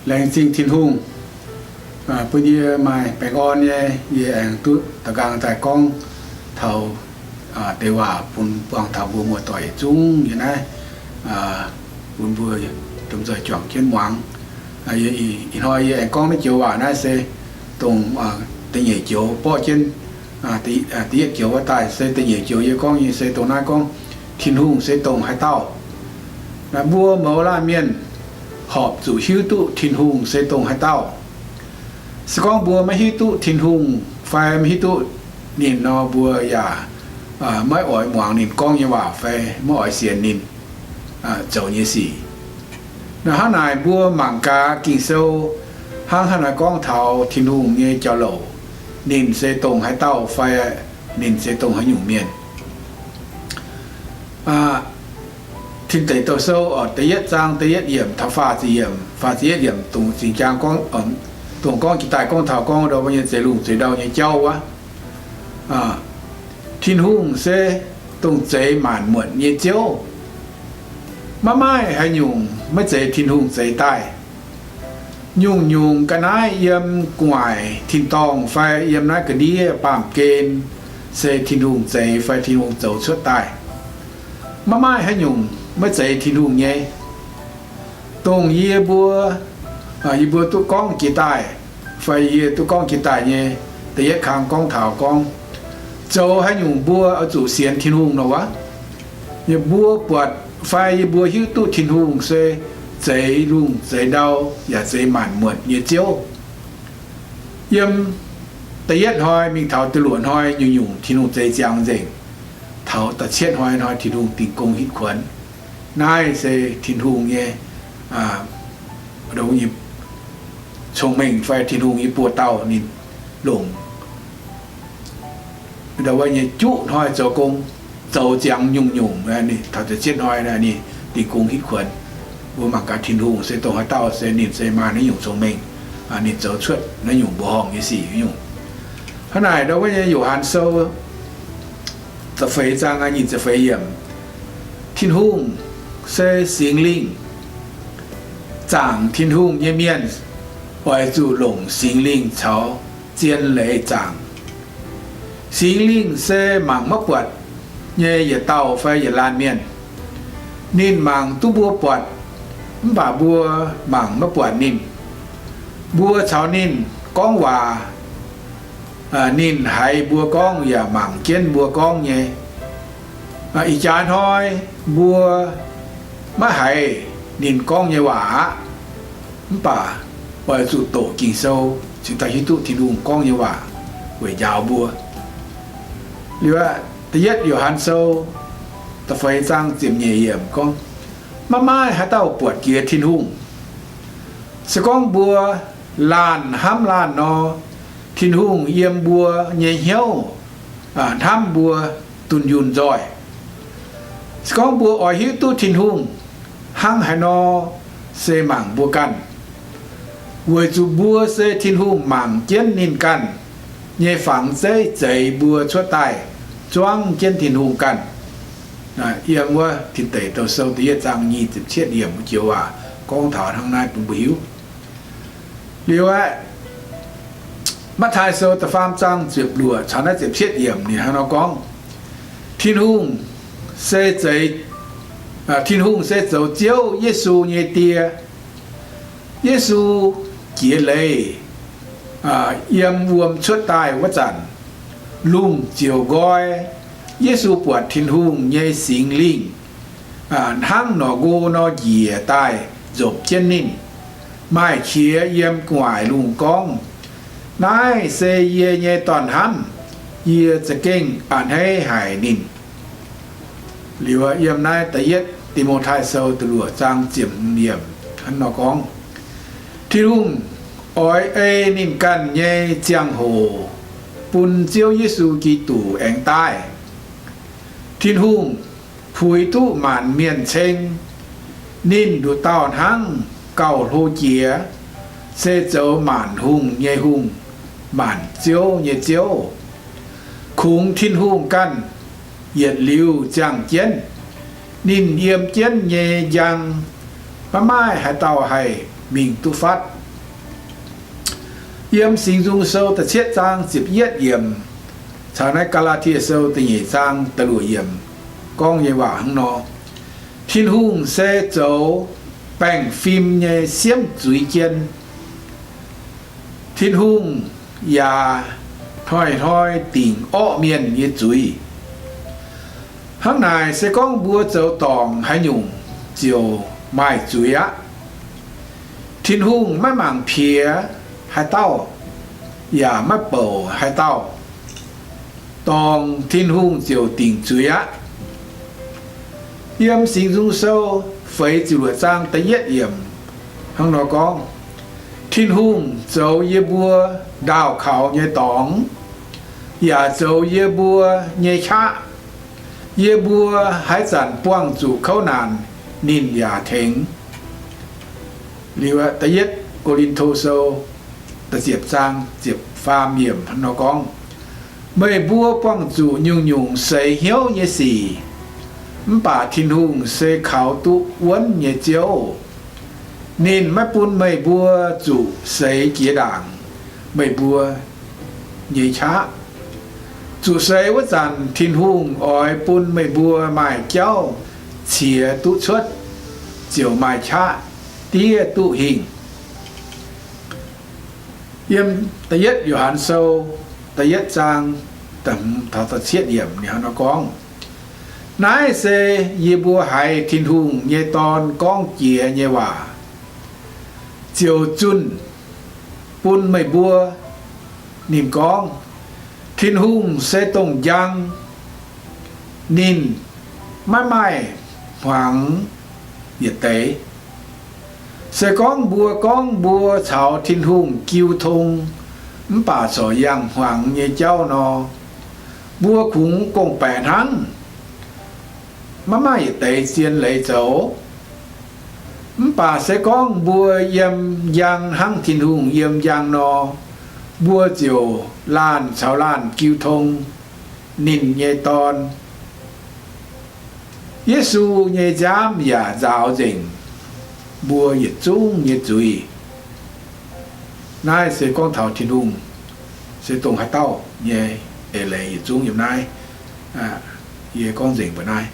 Laengz zingh Tin-Hungh bun yie maaih baengh orn nyei, yie aengx duqv da'nqaang daaih gorngv taux deix waac bun buangh taux mbuo muoz-doic yietc zungv nyei naaiv, bun mbuo domh nzoih juangc jienv muangx. Ih hnoi yie aengx gorngv naaiv joux waac naaiv se dongh da'nyeic joux borqv jienv da'yietv joux wuov daaih. Se da'nyeic joux yie gorngv nyei se dongh naaiv gorngv Tin-Hungh se dongh haaix dauh. Naaiv mbuo mouz laanh mienh horpc zuqc hiuv duqv Tin-Hungh se dongh haaix dauh. Se gorngv mbuo maiv hiuv duqv Tin-Hungh fai maiv hiuv duqv ninh nor, mbuo yaac maiv oix muangx ninh gorngv nyei waac fai maiv oix sienx ninh zoux nyei sic. Naaiv hnangv naaic mbuo mangc gaax Ging-Sou hnangv haaix nor gorngv taux Tin-Hungh nyei jauv-louc, ninh se dongh haaix dauh fai ninh se dongh haaix nyungc mienh. Tin Deic Douh Sou da'yietv zaang da'yietv yiemc taux faah ziepc yiemc, faah ziepc yietv yiemc dongh zingx jaang gorngv, dongh gorngv jiex daaih gorngv taux gorngv ndau wuov nyei zeix lungh zeix ndau nyei jauv wuov. Tin-Hungh se dongh zeix maanc muotc nyei Ziouv. Maiv maaih haaix nyungc maiv zeiz Tin-Hungh zeix daaih. Nyungc-nyungc ga'naaiv yiem gu'nguaaic tin-dorngh fai yiem naaiv ga'ndiev baamh gen se Tin-Hungh zeix fai Tin-Hungh zoux cuotv daaih. Maiv maaih haaix nyungc maiv zeiz Tin-Hungh nyei. Dongh yie mbuo, yie mbuo duqv gorngv jiex daaih, fai yie duqv gorngv jiex daaih nyei da'yietv kang gorngv taux gorngv, zoux haaix nyungc mbuo oix zuqc sienx Tin-Hungh nor wuov. Yie mbuo buatc fai yie mbuo hiuv duqv Tin-Hungh se zeix lungh zeix ndau yaac zeix maanc muotc nyei Ziouv. Yiem da'yietv hnoi mingh taux da'luoqc hnoi nyungc-nyungc Tin-Hungh zeix ziangx nzengc. Taux da'cietv hnoi, hnoi Tin-Hungh dingh gong hitv kuonx. Naaiv se Tin-Hungh nyei cong-mengh fai Tin-Hungh nyei buoz-dauh ninh longc ndau wuov nyei juqv hnoi zoux gong, zoux ziangx nyungc-nyungc. Taux da'cietv hnoi ninh dingh gong hitv kuonx. Mbuo mangc gaax Tin-Hungh se dongh haaix dauh, se ninh se maaih naaiv nyungc cong-mengh, ninh zoux cuotv naaiv nyungc mbuoqc horngh nyei sic nyungc. Hnangv naaic ndau wuov nyei Yo^han Sou da'feix zaang nyic ziepc feix yiemc, Tin-Hungh se Singx Lingh. Zaangc Tin-Hungh nyei mienh oix zuqc longc Singx Lingh caux zien leiz zaangc. Singx Lingh se mangc maiv buatc nyei yietc dauh fai yietc laanh mienh. Ninh mangc duqv mbuo buatc, mv baac mbuo mangc maiv buatc ninh. Mbuo caux ninh gorngv waac, ninh haiz mbuo gorngv yaac mangc jienv mbuo gorngv nyei. Ih jaax hnoi mbuo maiv haiz ninh gorngv nyei waac aqv. Mv baac oix zuqc doqc Ging-Sou cingx daaih hiuv duqv Tin-Hungh gorngv nyei waac weic njaaux mbuo. Liuz aqv, da'yietv Yo^han Sou da'feix zaang ziepc nyeic yiemc gorngv, maiv maaih haaix dauh buatc jiex Tin-Hungh. Se gorngv mbuo laanh hnamv laanh nor, Tin-Hungh yiem mbuo nyei hnyouv hnamv mbuo dunh yunh nzoih. Se gorngv mbuo oix hiuv duqv Tin-Hungh hnangv haaix nor, se mangc mbuo ganh. Weic zuqc mbuo se Tin-Hungh mangc jienv ninh ganh nyei fangx zeiv zeix mbuo cuotv daaih zuangv jienv Tin-Hungh ganh. Yiem wuov Tin Deic Douh Sou da'yietv zaang nyic ziepc cietv yiemc wuov joux waac gorngv taux hnangv naaiv bun mbuo hiuv. Liuz aqv, Matv^taai Sou da'faam zaang ziepc luoqc caux naaiv ziepc cietv yiemc ninh hnangv nor gorngv, Tin-Hungh se zeix, Tin-Hungh se zoux Ziouv Yesu nyei Die. Yesu jiex leiz, yiem wuom cuotv daaih wuov zanc, lungh ziouc nqoi, Yesu buatc Tin-Hungh nyei Singx Lingh hnangv norqc nqo nor njiec daaih nzopc jienv ninh, maaih qiex yiem gu'nguaaic lungh gorngv, Naaiv se yie nyei Dorn-hnamv. Yie za'gengh a'hneiv haic ninh. Liuz yiem naaiv Da'yietv Ti^mo^tai Sou da'luoqc zaang ziepc hmz yiemc hnangv nor gorngv, Tin-Hungh oix ei ninh ganh nyei ziangh hoc bun Ziouv Yesu Giduc aengx daaih. Tin-Hungh puix duqv maanc mienh ceng. Ninh nduqc dauh hnangv gauh hlo jiex, se zoux maanc hungh nyei Hungh, maanc ziouv nyei Ziouv. Kungx Tin-Hungh ganh yietc liuz ziangh jienv. Ninh yiem jienv nyei njang maiv maaih haaix dauh haih mingh duqv fatv. Yiem Singx Nzung Sou da'cietv zaang ziepc yietv yiemc caux naaiv Gaa^laa^tie Sou da'nyeic zaang da'luoqc yiemc gorngv nyei waac hnangv nor, Tin-Hungh se zoux baengh fim nyei siemv zuiz jien. Tin-Hungh yaac hnoi-hnoi dingc orqv mienh nyei zuiz. Hnangv naaic se gorngv mbuo zoux dorngc haaix nyungc ziouc maaih zuiz aqv. Tin-Hungh maiv mangc piex haaix dauh, yaac maiv bouc haaix dauh. Dorngc Tin-Hungh ziouc dingc zuiz aqv. Yiem Singx Nzung Sou feix ziepc luoqc zaang da'yietv yiemc hnangv nor gorngv, Tin-Hungh zoux yie mbuo ndaauh kaux nyei dorngx, yaac zoux yie mbuo nyei qaqv. Yie mbuo haaix zanc buangh zuqc kouv naanc, ninh yaac tengx. Liuz da'yietv Ko^lin^to Sou da'ziepc zaang ziepc faam yiemc nor gorngv, Meih mbuo buangh zuqc nyungc-nyungc seix hnyouv nyei sic, mv baac Tin-Hungh se kaux duqv wuonv nyei Ziouv. Ninh maiv bun meih mbuo zuqc seix jiex ndaangc meih mbuo nyei qaqv. Zuqc seix wuov zanc Tin-Hungh oix bun meih mbuo maaih jauv ciex duqv cuotv, ziouc maaih qaqv diev duqv hingh. Yiem da'yietv Yo^han Sou da'yietv zaang da'hmz taux da'cietv yiemc ninh hnangv nor gorngv, Naaiv se yie mbuo haiz Tin-Hungh nyei Dorn gorngv jiex nyei waac, ziouc zunh bun meih mbuo. Ninh gorngv, Tin-Hungh se dongh njang. Ninh maiv maaih hmuangx yietc deix. Se gorngv mbuo gorngv mbuo caux Tin-Hungh jiu tong mv baac corc yangh hmuangx nyei jauv nor, mbuo kungx gorngv-baeqc hnangv, maiv maaih yietc deix zien leiz zoux. Mv baac se gorngv mbuo yiem njang hnangv Tin-Hungh yiem njang nor, mbuo ziouc laanh caux laanh jiu tong ninh nyei Dorn. Yesu nyei nziaamv yaac nzaaux nzengc mbuo yietc zungv nyei zuiz. Naaiv se gorngv taux Tin-Hungh se dongh haaix dauh nyei eix leiz yietc zungv yiem naaiv. Yie gorngv nzengc mbuo naaiv.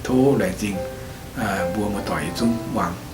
Tov laengz zingh mbuo muoz-doic yietc zungv muangx.